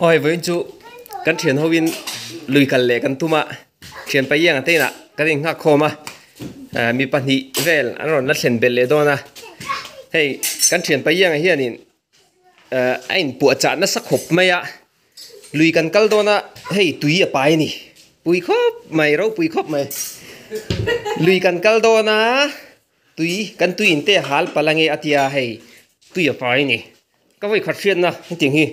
Aw hei vawiin chu kan thian ho in lui kal leh kan tum a thian pa iang te inah kan in nghak khawm a ah mi pahnih vel an rawn la thlen belh leh dawn a hei kan thian pa iang ah hianin ah a inpuah chah nasa khawp mai a lui kan kal dawn a hei tui a pai a ni pui khawp mai ropui khawp mai lui kan kal dawn a. Tui, kan tui in te hal palh ange a tia hei tui a pai ni. Ka vawi khat hriatna hetiang hi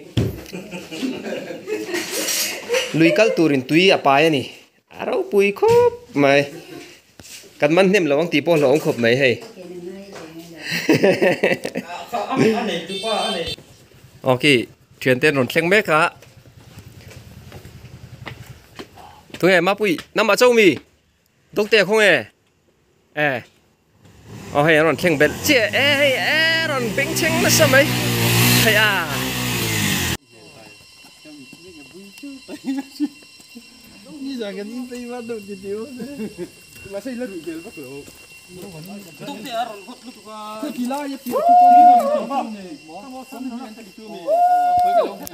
lui kal turin tui a pai a ni. A ropui khawp mai. Kan man hnem lo ang tih pawh hlauhawm khawp mai hei. Aw khi thiante an rawn thleng mek a. Tunge Mapui namah cho mi? Doctor khawnge? E aw hei an rawn thleng belh chiah e hei e rawn beng chheng nasa mai hei a.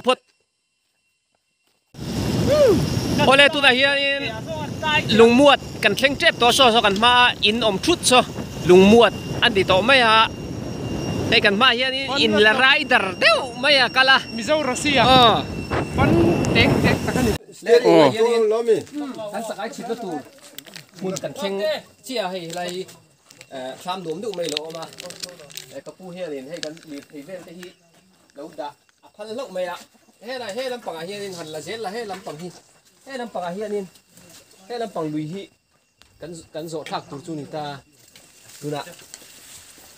Phawt. Awle tunah hianin lungmuat kan thleng tep tawh saw saw kan hmaa in awm thut saw lungmuat an ti tawh mai a hei kan hmaah hianin in la rider deuh mai a kal a Mizo Russia pan tek tek tak a ni. Aw kan sakai chhitna tur hmun kan thleng chiah a hei helai hi thlam nuam deuh mai a lo awm a ka pu hianin hei kan lirthei vel te hi lo dah a phal hlauh mai a helai he lampangah hianin han la zel la he lampang hi he lampangah hianin he lampang lui hi kan kan zawh thlak tur chu ni ta tunah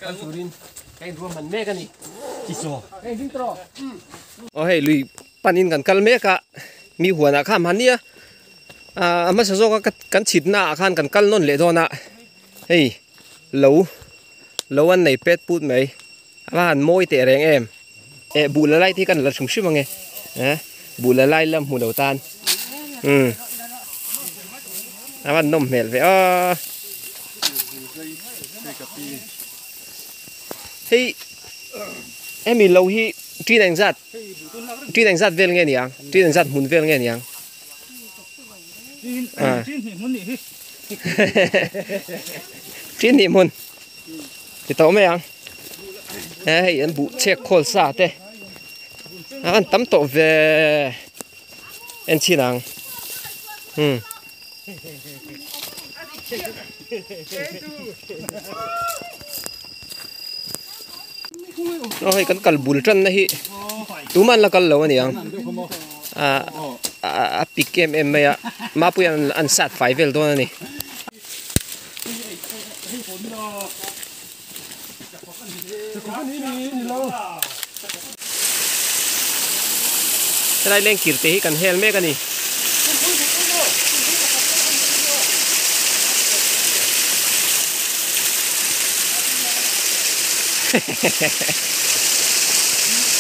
kal turin ka inruahman mek a ni hei ding tawh aw hei lui panin kan kal mek a mi huanah kha mahnia a hmasa zawka kan chhitna ah khan kan kal nawn leh dawn a hei lo lo an nei pet put mai. A va han mawi teh reng em eh buh la lai te hi kan la hrim hrim ange eh buh la lai la hmu lo tan umm a van nawm hmel ve aw hei hemi lo hi ṭin engzat ṭin engzat vel nge niang ṭin engzat hmun vel nge niang ṭin hnih hmun. Ti tawh mai ang he hei an buh chhek khawl sa te a an tam tawh ve en chhin ang umm. Aw hei kan kal bul tan na hi tumah an la kal lo a ni ang ah a pik em em mai a Mapuia an sat fai vel dawn a ni. Helai lengkir te hi kan hel mek a ni.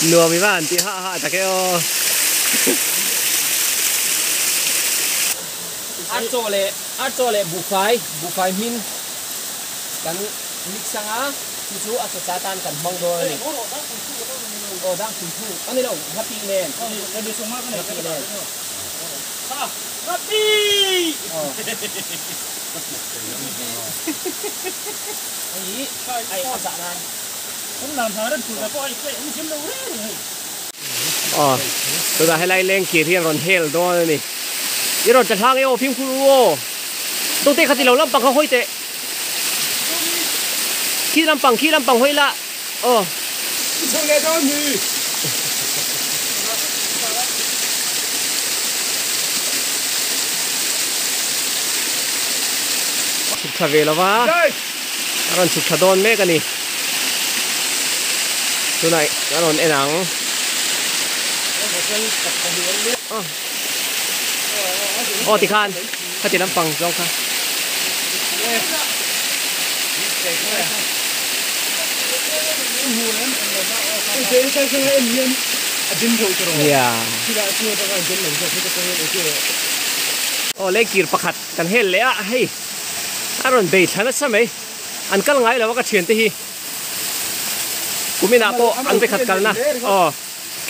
Nuam i va han ti hah hah tak e aw. A chaw leh a chaw leh buhfai buhfai hmin kan mix ang a chu chu a chaw cha tan kan hmang dawn a ni aw dang pui thu a ni lo nghapih nen nghapih nen aw hei hi a zah nan Aw chutah helai lengkir hi an rawn hel dawn a ni i rawn tla hlang e aw fimkhur u aw dawngte kha ti lo lampang kha hawi teh khi lampang khi lampang hawi la aw. Chhuk thla ve lova a rawn chhuk thla dawn mek a ni tunah a rawn en ang aw tikhan khati lampang zawng kha. Aw lengkir pakhat kan hel leh a hei a rawn bei thla nasa mai an kal ngai lo a ka thiante hi kuminah pawh an vekhat kalna aw.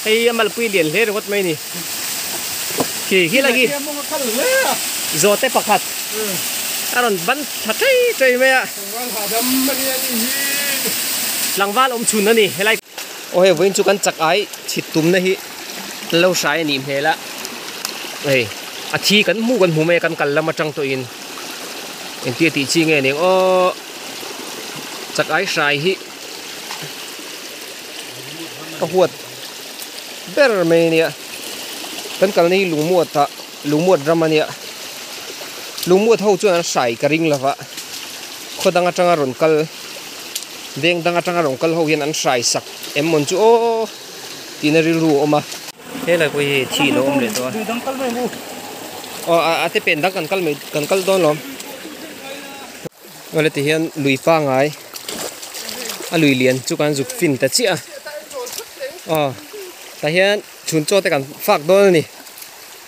Hei a malpui lian hle ringawt mai a ni. Khi khi lai khi zawhte pakhat a rawn ban tha tei tei mai a. Tlangval awm chhun a ni helai. Aw hei vawiin chu kan chak ai chhit tumna hi lo hrai a nih hmel a. Hei a thi kan hmuh kan hmu mai a kan kal lam atang tawhin engtia tih chi nge ning aw chak ai hrai hi. Ka huat ber mai ania kan kalna hi lungmuat ah lungmuat ram ania lungmuat ho chuan an hrai ka ring lova khaw dang atanga rawn kal veng dang atanga rawn kal ho hian an hrai sak em mawn chu aw tihna rilru a awm a. Helai pawh hi thi lo awm leh tawh a aw a te pen dang kan kal mai kan kal dawn lawm. Awle ti hian lui pangai a lui lian chu kan zuk fin ta chiah a aw tah hian chhun chaw te kan fak dawn a ni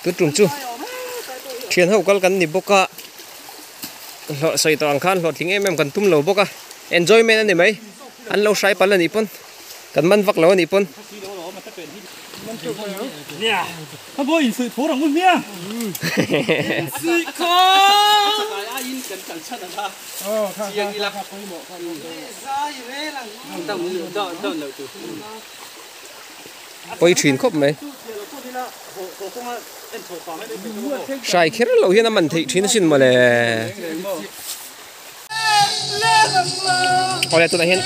tun tum chu thian ho kal kan ni bawk a hlawh sawi tawh ang khan hlawhtling em em kan tum lo bawk a enjoyment a ni mai an lo hrai palh a nih pawn kan man vak lo a nih pawn. Pawi thin khawp mai. Hrai kher lo hian a man theih thin asin mawle. Awle tunah hian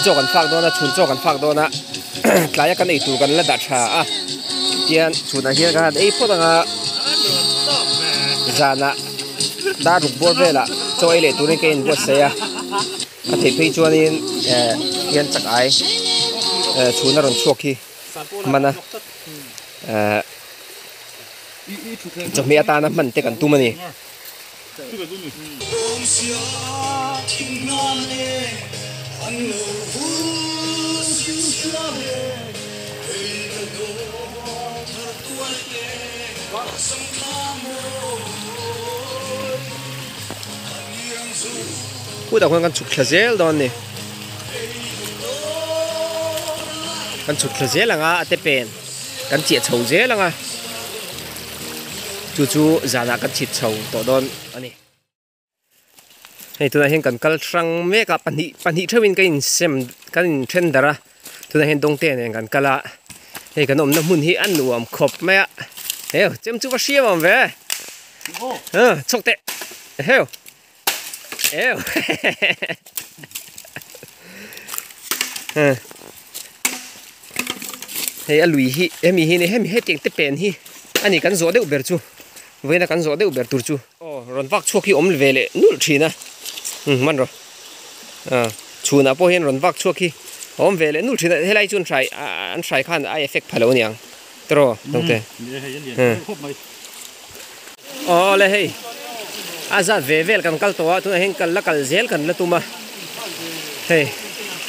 chaw kan fak dawn a chhun chaw kan fak dawn a tlaia kan eitur kan la dah tha a tian chhunah hian kan han ei phawt ang a zanah dar ruk bawr velah chaw ei leh turin ka inbuatsaih a a theih phei chuanin eh hian chak ai eh chhun a rawn chhuak hi hman a eh. Chawhmeh atana hman te kan tum a ni. Khutah khuan kan chhuk thla zel dawn a ni. Kan chhuk thla zel ang a a te pen. Kan chiah chho zel ang a, chu chu zanah kan chhit chho tawh dawn a ni. Hei tunah hian kan kal hrang mek a, pahnih pahnih theuhin ka insem kan inthen darh a, tunah hian dawngte nen kan kal a, hei kan awmna hmun hi a nuam khawp mai a, heu chem chu va hriam awm ve, chhawk teh heu. Eu. Hei a lui hi hemi hi hemi hetiang te pen hi ani kan zawh deuh ber chu vawiina kan zawh deuh ber tur chu aw rawn vak chhuak hi awm ve leh nulh thin a umm hman rawh ah chhunah pawh hian rawn vak chhuak hi a awm ve leh nulh thin a helai chuan hrai an hrai khan a effect pha lo aniang tiraw dawngte Aw le hei a zat ve vel kan kal tawh a tunah hian kal la kal zel kan la tum a hei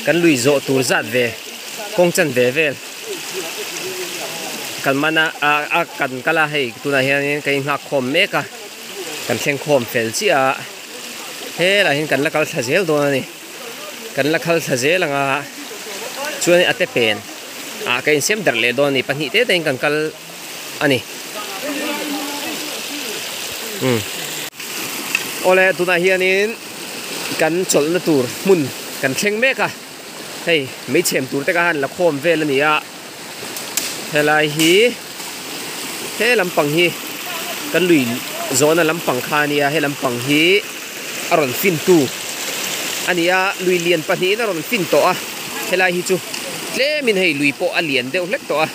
kan lui zawh tur zat ve kawng chan ve vel kan man a a kan kal a hei tunah hianin ka inghak khawm mek a kan thleng khawm fel chiah a helaiah hian kan la kal thla zel dawn a ni kan la kal thla zel ang a chuan a te pen ah ka insem darh leh dawn a ni pahnih te te in kan kal. a ni umm awle tunah hianin kan chawlhna tur hmun kan thleng mek a hei meichhem tur te kha han la khawm vel a ni a helai hi he lampang hi kan lui zawhna lampang kha a nia he lampang hi a rawn fin tu a ni a lui lian pahnihin a rawn fin tawh a helai hi chu tlemin hei lui pawh a lian deuh hlek tawh a.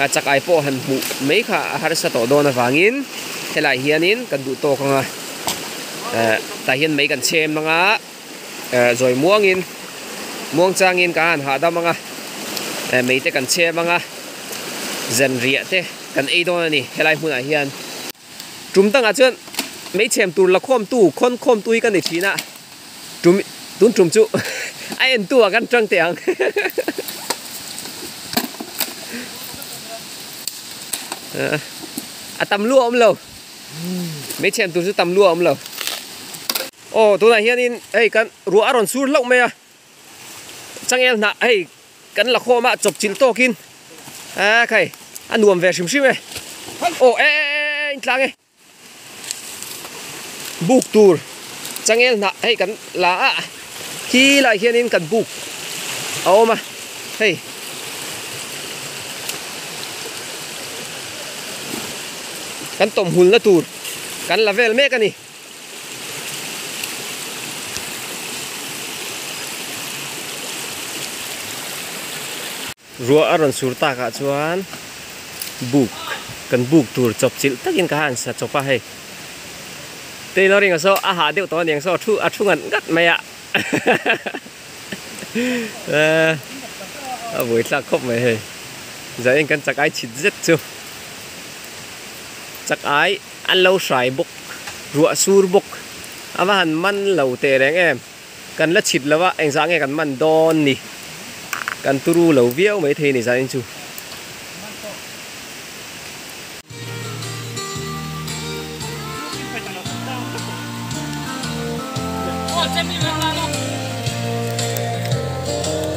A chak ai pawh han hmuh mai kha a harsa tawh dawn avangin helaiah hianin kan duh tawk ang a eh tah hian mai kan chhem ang a eh zawi muangin muang changin ka han hahdam ang a eh mei te kan chhem ang a zanriah te kan ei dawn a ni helai hmunah hian tum dangah chuan mei chhem tur la khawmtu khawn khawmtu hi ka ni thin a tum tun tum chu a entu ah kan tang teh ang a tam lu a awm lo mei chhem tur chu tam lu a awm lo aw tunah hianin hei kan ruah a rawn sur hlauh mai a changel hnah hei. kan la khawm a chawp chilh tawkin a khai a nuam ve hrim hrim e aw e e e in tlang e buk tur changel hnah hei kan la a khi lai hianin kan buk a awm a hei kan tawmhulna tur kan la vel mek a ni. Ruah a rawn sur tak ah chuan buk kan buk tur chawp chilh takin ka han sa chawp a hei tailoring a saw a hah deuh tawh aniang saw a thu a thu ngat ngat mai a a buaithlak khawp mai hei zain kan chak ai chhit zet chu chak ai an lo hrai bawk ruah sur bawk a va han man lo teh reng em. Kan la chhit lo a, engzah nge kan man dawn ni? Kan turu lo viau mai thei ni zanin chu.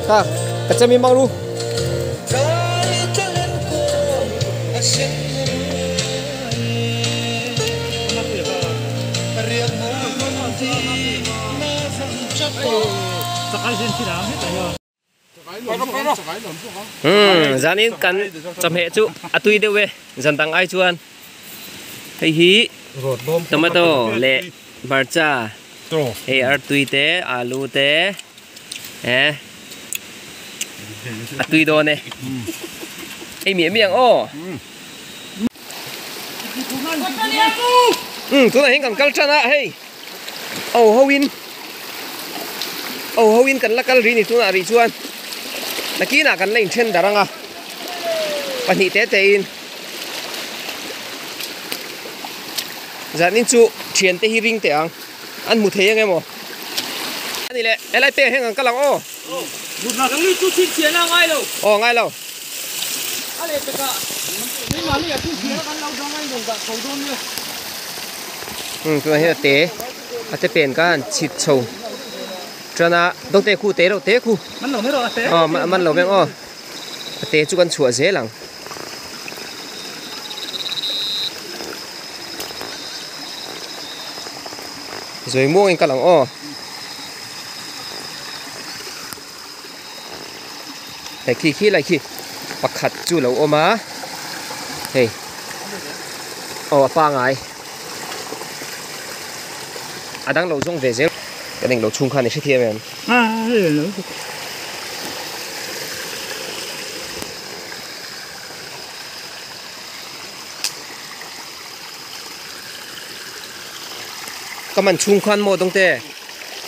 Kha, ka chemi mang ru. Umm zanin kan chawhmeh chu a tui deuh e zan dang ai chuan hei hi tomato leh hmarcha hei artui te alu te eh a tui dawn e ei miah miah ang aw. Umm tunah hian kan kal tan a hei aw ho in aw ho in kan la kal rih ni tunah rih chuan nakinah kan la inthen darh ang a pahnih te te in zanin chu thian te hi ring teh ang an hmu thei ang emaw ani leh helai peng hian kan kal ang aw aw ngai lo. Umm tunah hian a te a te pen kha an chhit chho tan a dawngte khu te reuh te khu aw man lo vek aw a te chu kan chhuah zel ang. Zawi muangin kal ang aw. Hei khi khi lai khi pakhat chu lo awm a hei aw a pangai a dang lo zawng ve zel kan englo chhung khan i hrethiam em ka man chhung khan maw dawngte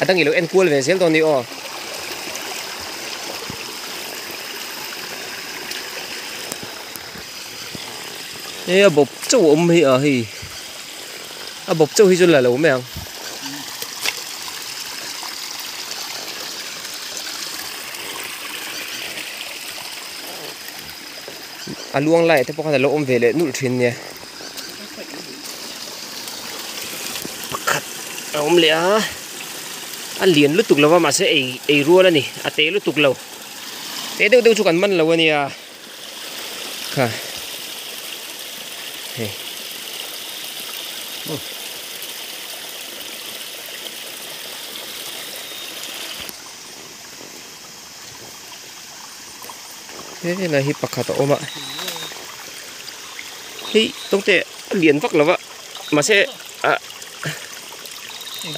A dang i lo en kual ve zel dawn ni aw. He a bawp chauh a awm hi a hei a bawp chauh hi chu la lo mai ang. A luang laiah te pawh khan a lo awm ve leh nulh thin nia. Pakhat a awm leh a a lian lutuk lo va mahse ei ei rual a ni a te lutuk lo te deuh deuh chu kan man lo a nia kha hei Helai hi pakhat a awm a hei tawngte a lian vak lo va mahse ah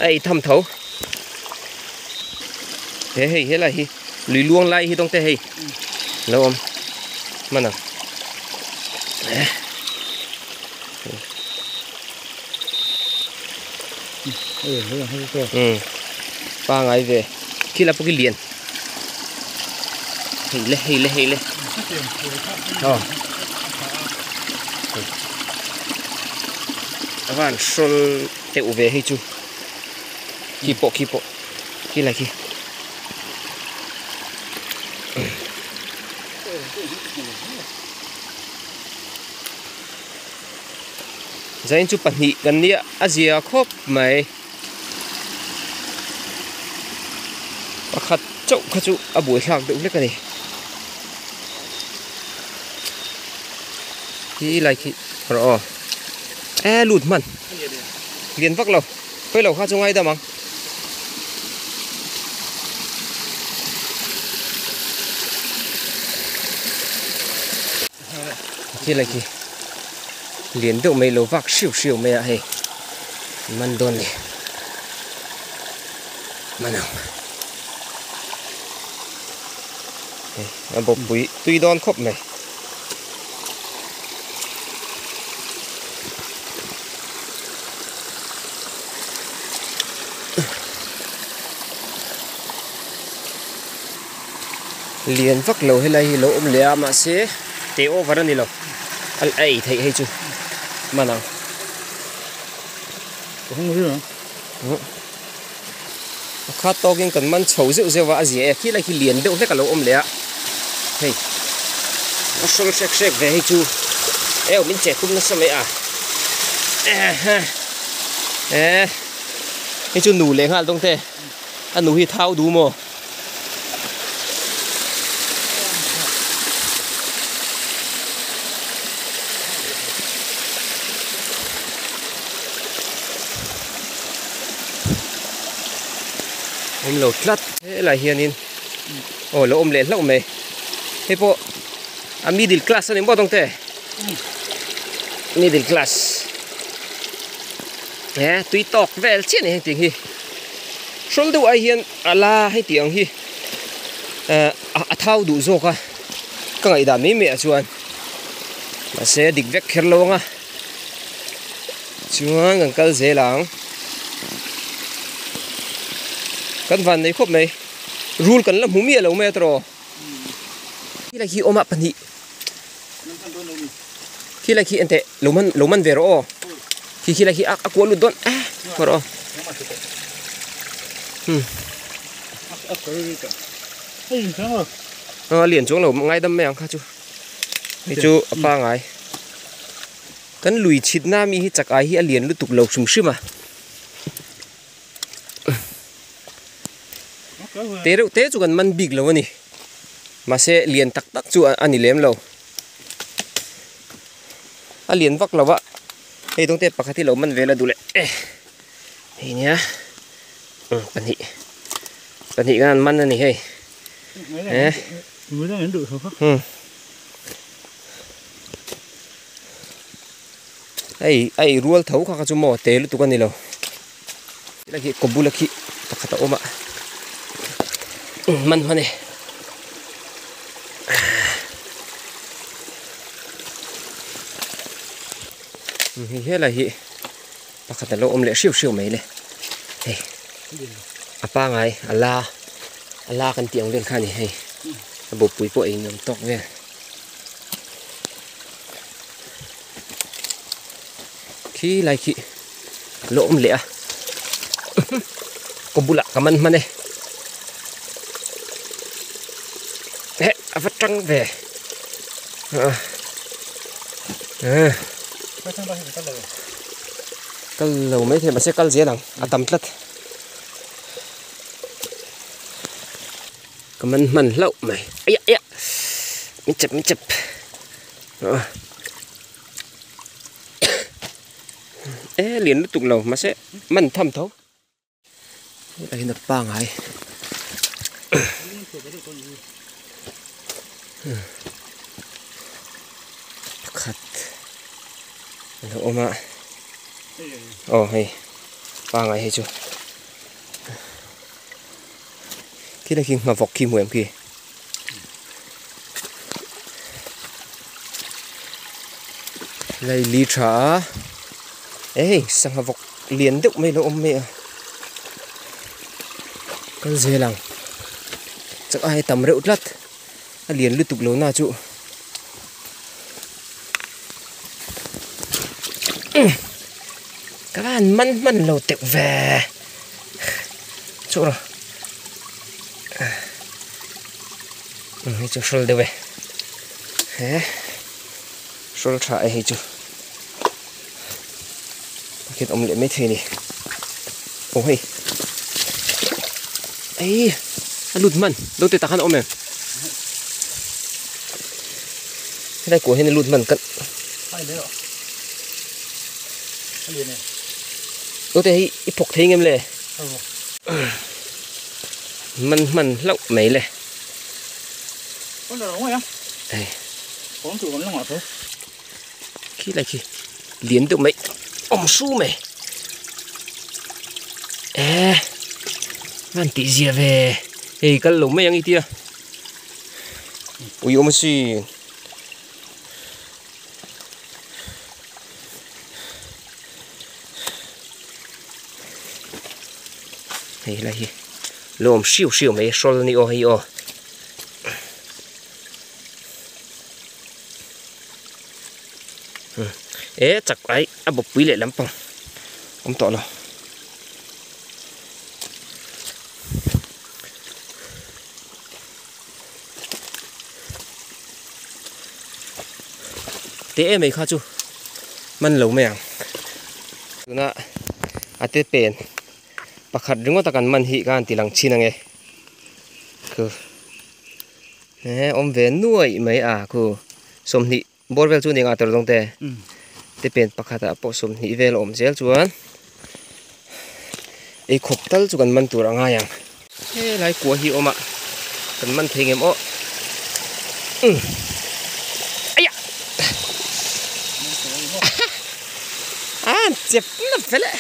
a ei tham tho he hei helai hi lui luang lai hi tawngte hei lo awm hman ang umm pangai ve khi la pawh khi lian hei le hei le hei le aw a van hrawl deuh ve hei chu khi pawh khi pawh khi lai khi. Zain chu pahnih kan nia a zia khawp mai pakhat chauh kha chu a buaithlak deuh hlek a ni. Khi lai khi rawh aw e lut hman lian vak lo pawi lo kha chu ngai dam ang. Khi lai khi lian deuh mai lo vak hriau hriau mai a hei man dawn ni man ang hei a bawppui tui dawn khawp mai. Lian vak lo helai hi lo awm leh a mahse te over a ni lo a ei theih hei chu man ang. A khat tawkin kan man chho zeuh zeuh a a zia e khilai khi lian deuh hlek a lo awm leh a hei a hrawl hrek hrek ve hei chu eu min che tum nasa mai a eh hei chu nu leh nghal dawng te a nu hi thau du maw. Awm lo tlat helai hianin aw lo awm leh hlauh mai hei pawh a middle class a ni maw dawngte middle class he tui tawk vel chiah a ni heng tih hi hrawl deuh ai hian a la hei tih ang hi eh a thau duh zawk a ka ngaihdan mai mai ah chuan mahse a dik vek kher lo ang a. Chuan kan kal zel ang. Kan van nei khawp mai. Rul kan la hmu miah lo mai a tawh. Khilai khi awm a pahnih. Khilai khi enteh lo man lo man ve rawh aw. Khi khilai khi a kual lut dawn eh rawh aw. Hmm. A lian chuang lo ngaidam mai ang kha chu. Hei chu a pangai. Kan lui chhitna mi hi chak ai hi a lian lutuk lo hrim hrim a. Te reuh te chu kan man bik lo a ni. Mahse lian tak tak chu a ni lem lo. A lian vak lo a. Hei dawng te pakhat hi lo man vel a duh leh e. Hei nia. Pahnih. Pahnih kan man a ni hei. Eh. Hei a ei rual tho kha kha chu maw te lutuk a ni lo helai hi kaw bula khi pakhat a awm a hman hman e hei helai hi pakhat a lo awm leh hriau hriau mai le hei a pangai a la a la kan tih ang vel kha a ni hei a bawppui pawh ei nuam tawk vel. Khi lai khi lo awm leh a kaw bulah ka man hman e eh a va tang ve kal lo mai thei mahse kal zel ang a tam tlat ka man hman hlauh mai aiah aiah min chep min chep e lian lutuk lo mahse man tham tho hetah hian a pangai pakhat a lo awm a aw hei pangai hei chu khilai khi nghavawk khi hmu em khi. Lei li tha a ei sangha vawk lian deuh mai lo awm mai a kal zel ang chak ai tam reuh tlat a lian lutuk lo na chu ka van man hman lo teuh ve chu rawh. Hei chu hrawl deuh e he hrawl tha e hei chu pakhat awm leh maithei a ni aw hei ei a lut hman do te tah khan a awm em helai kuah hian a lut hman kan. Naute hei i phawk thei ngem le? Man hman hlauh mai le. Hei. Khi lai khi lian deuh mai awm hru mai. E man tih zia ve. Hei kal lo mai ang i tia. Ui awm asin. Hei helai hi lawm hriau hriau mai hrawl a ni aw hei aw. E chak ai a bawkpui leh lampang awm tawh lo. Teh em mai kha chu man lo mai ang tuna a te pen pakhat ringawt a kan man hi khan ti lang chhin ange khu he awm ve nuaih mai a khu sawmhnih bawr vel chu ni nga tur zawng te te pen pakhat ah pawh sawmhnih vel a awm zel chuan ei khawp tal chu kan man tur a ngai ang helai kua hi awm a kan man thei ngem aw umm aiah a chep na fel e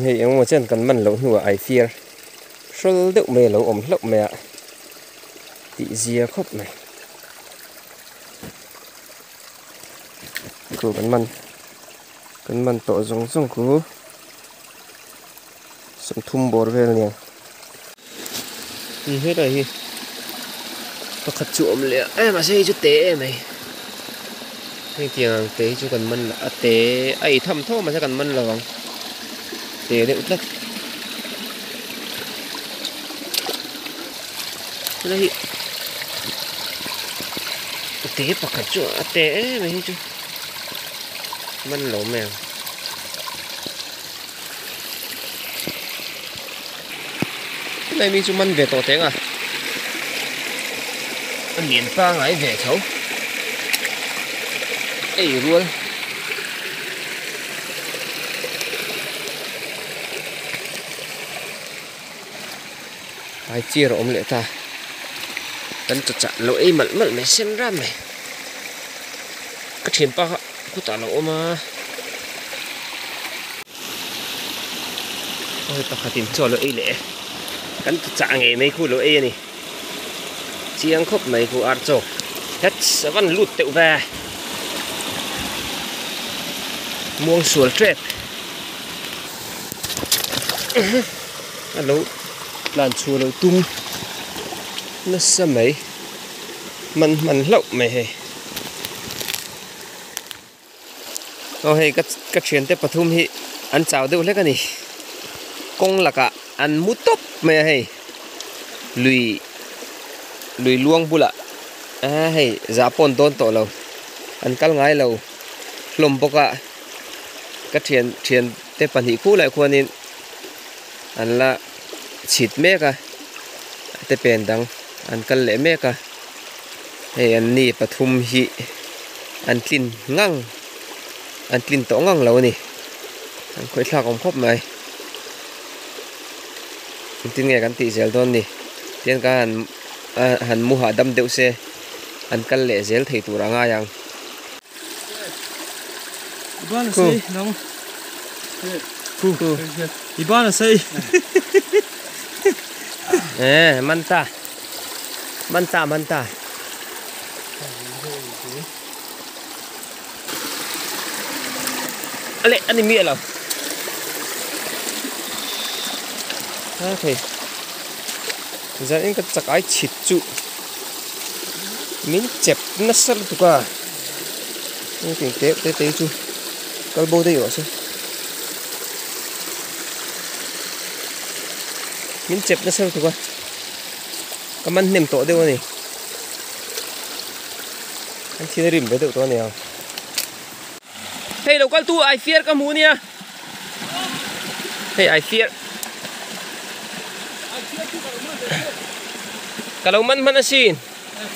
hei engemaw chen kan man loh hnuah ai fir hrawl deuh mai a lo awm hlauh mai a tih zia khawp mai. Khu kan man kan man tawh zawng zawng khu sawmthum bawr vel aniang ni helai hi pakhat chu awm leh a eh mahse hei chu te em mai heng tiang ang te hi chu kan man a te a ei tham tho mahse kan man lo ang te deuh tlat helai hi te pakhat chu a te em mai hi chu man lo mai ang. Helai mi chu man ve tawh teng a a lian pangai ve tho ei rual. Ai chiar a awm leh ta kan chawchah lo ei malh malh mai sen ram mai ka thianpa kha khutah a lo awm a aw hei pakhatin chaw lo ei leh e kan chawchah ngei mai khu lo ei a ni chiang khawp mai khu ar chaw hets a van lut teuh ve muang sual tep. A lo tlan chhuah loh tum nasa mai hman hman hlauh mai hei aw hei ka ka thiante pathum hi an chau deuh hlek a ni kawng lakah an mu tawp mai a hei lui lui luang bulah a hei zah pawh an dawn tawh lo an kal ngai lo hlawm bawk a ka thian thian te pahnih khulai khuanin an la chhit mek a te pen dang an kal leh mek a hei an ni pathum hi an tlin ngang an tlin tawh ngang lo a ni an khawih thlak awm khawp mai engtin nge kan tih zel dawn ni tihian ka han han mu hahdam deuh se an kal leh zel thei tur a ngai ang. Eh man ta man ta man ta a leh a ni miah lo a thei zan in ka chak ai chhit chu. Min chep nasa lutuk a heng te te te chu kal bo daih rawh se min chep nasa lutuk a ka man hnem tawh deuh a ni an thil a rim ve deuh tawh a ni ang hei lo kal tu ai fiar ka hmu nia hei ai fiar ka lo man hman asin.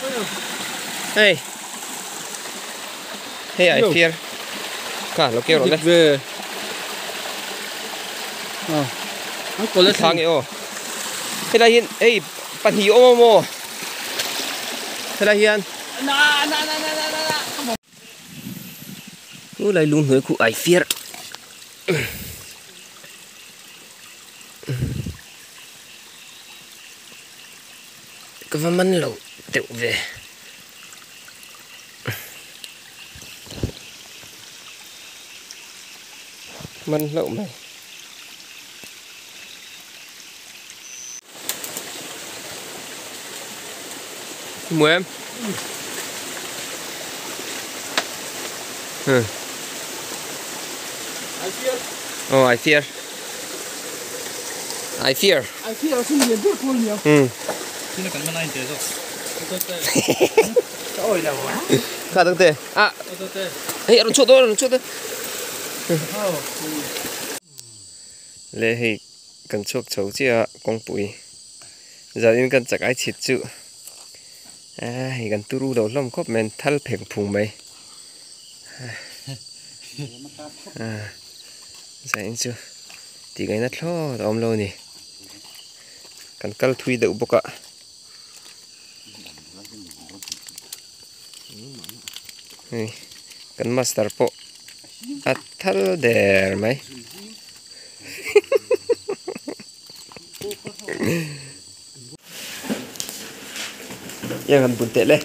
Hei hei ai fiar kha lo keu rawh le. Ve. Ah. An kawlh a Thla nge aw. Helai hian hei pahnih awm awm aw. Helai hian. Na na na na na na. Chu lai lung hnuai khu ai fiar. Ka va man lo deuh ve. Man hlauh mai. Hmu em? Hmm. I fear. Oh, I fear. I fear. I fear sin lian ber pawl nia. Hmm. Tin kan man te zo. Oi lo. Kha dang te. Ah. Hei aron chhuat aron chhuat. Le hei kan chhuak chho chiah a kawngpui zanin kan chak ai chhit chu ah hei kan turu lo hlawm khawp mai an thal pheng phung mai ah zanin chu tih ngaihna thlawt a awm lo a ni kan kal thui deuh bawk a. Hei kan master pawh a thal der mai iang han bun teh le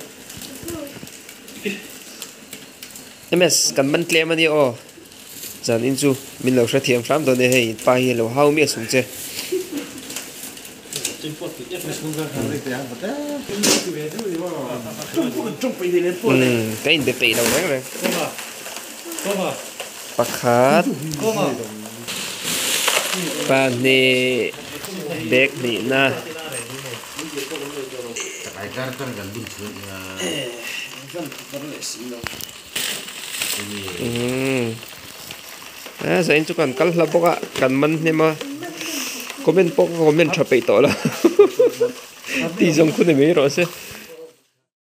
ms kan man tlem a ni aw zan in chu min lo hrethiam hram dawn e hei pa hi a lo hau miah sung che. Ka inbe peih lo reng reng. Pakhat pahnih bag hnihna. A zain chu kan kal hla bawk a kan man hnem a comment pawh ka comment tha peih tawh lo tih zawng khu ni mai rawh se.